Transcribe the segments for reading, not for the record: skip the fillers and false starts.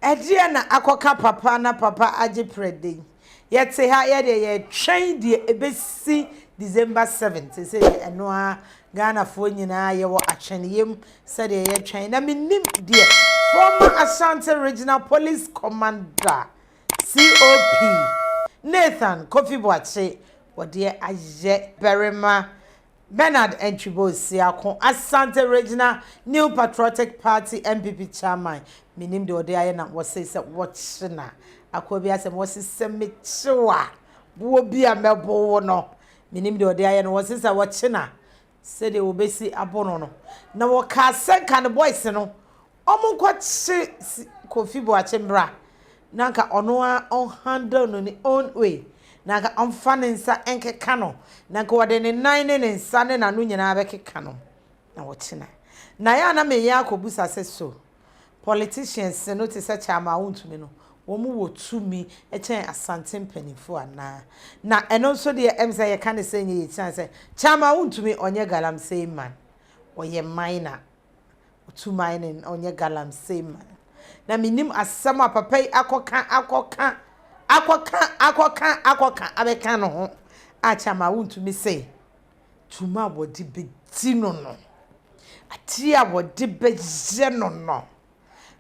Ɛdeɛn na akɔka papa na papa agye prɛ den? Yɛte ha yɛdeɛ yɛretwɛn deɛ ɛbɛsi December 7 seesei deɛ ɛno ara Ghanafoɔ nyinaa yɛwɔ atwɛneyɛ mu sɛdeɛ yɛretwɛn na mennim deɛ former Ashanti Regional Police Commander COP Nathan Kofi Boakye wɔdeɛ ayɛ barima Bernard Antwi Siako, Asante Regional New Patriotic Party NPP Chairman, menim deɛ ɔde ayɛ na wɔse sɛ wɔkye na akoa bi asɛm wɔse sɛ mekyew a boɔ bi a mɛbo wo no menim deɛ ɔde ayɛ no wɔse sɛ wɔkye na sɛdeɛ wɔbɛsi abo no no na wɔkaa sɛ nka ne boys no Ɔmo nkɔ kye Kofi Boakye mbra na anka ɔno ara ɔnhandle no ne own way na anka ɔnfa ne nsa nkeka no na anka ɔde ne nan ne ne nsa ne n'ano nyinaa bɛkeka no na ɔkyena na yɛ a na meyɛ akɔbusa sɛ so politicians no te sɛ Kyama Wontumi no wɔn wɔ tumi kyɛn Asante mpaninfoɔ anaa na ɛno nso deɛ ɛm sɛ yɛka ne sɛ nyɛ yɛ kyɛn sɛ Kyama Wontumi ɔnyɛ galamsey man ɔyɛ miner. Otu mining ɔnyɛ galamsey man. Na menim asɛm a papa yi akɔka akɔka akɔka akɔka akɔka abɛka no ho a kyama wontumi se tuma a wɔde bɛdi no no adeɛ a wɔde bɛyɛ no no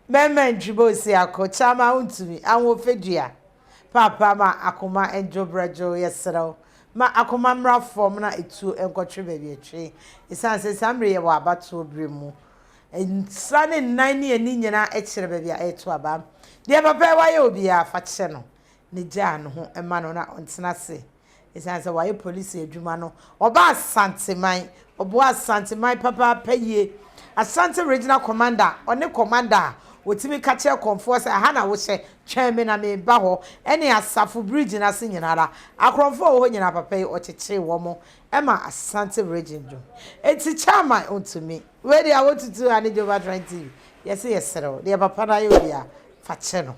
mɛmɛ ntwiba osi ako kyama wontumi ahoɔfɛdua paapa ma akoma ndwo brɛdwo yɛserɛ wo Ma akoma mmra fam na etuo nkɔtwe baabi ɛtwe. Esiane sɛ saa mmere yi yɛwɔ abatoɔ berɛ mu, nsa ne nan ne ani nyinaa kyerɛ baabi a ɛreto aba. Deɛ papa yi wayɛ obiara, fa kyɛ no na gyaa ne ho ma no na ɔntena ase. Esiane sɛ wayɛ polisi adwuma no, ɔba Asanteman, ɔboa Asanteman papaapa yie. Asante Regional Commander, ɔne commander a ɔtumi ka kyerɛ kɔmfoɔ sɛ aha na wohyɛ, Twɛn me na mereba hɔ ne asafo bridge no ase nyinara. Akorɔmfoɔ a ɛwɔ hɔ nyinaa papa yi ɔkyekyee wɔn ma Asante region dwom. Enti chairman ontumi. Wei deɛ awotutu ha ne Jehovah Shrine TV yɛse yɛsrɛ wo deɛ papa no ayɛ wo biara fa kyɛ no.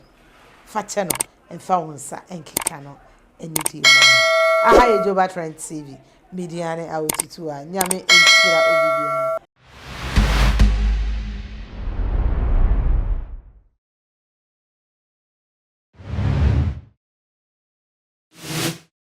Fa kyɛ no mfa wo nsa nkeka no anidie mu ama. Aha yɛ Jehovah Shrine TV. Media ne awotutu a Nyame nhyira obi biara.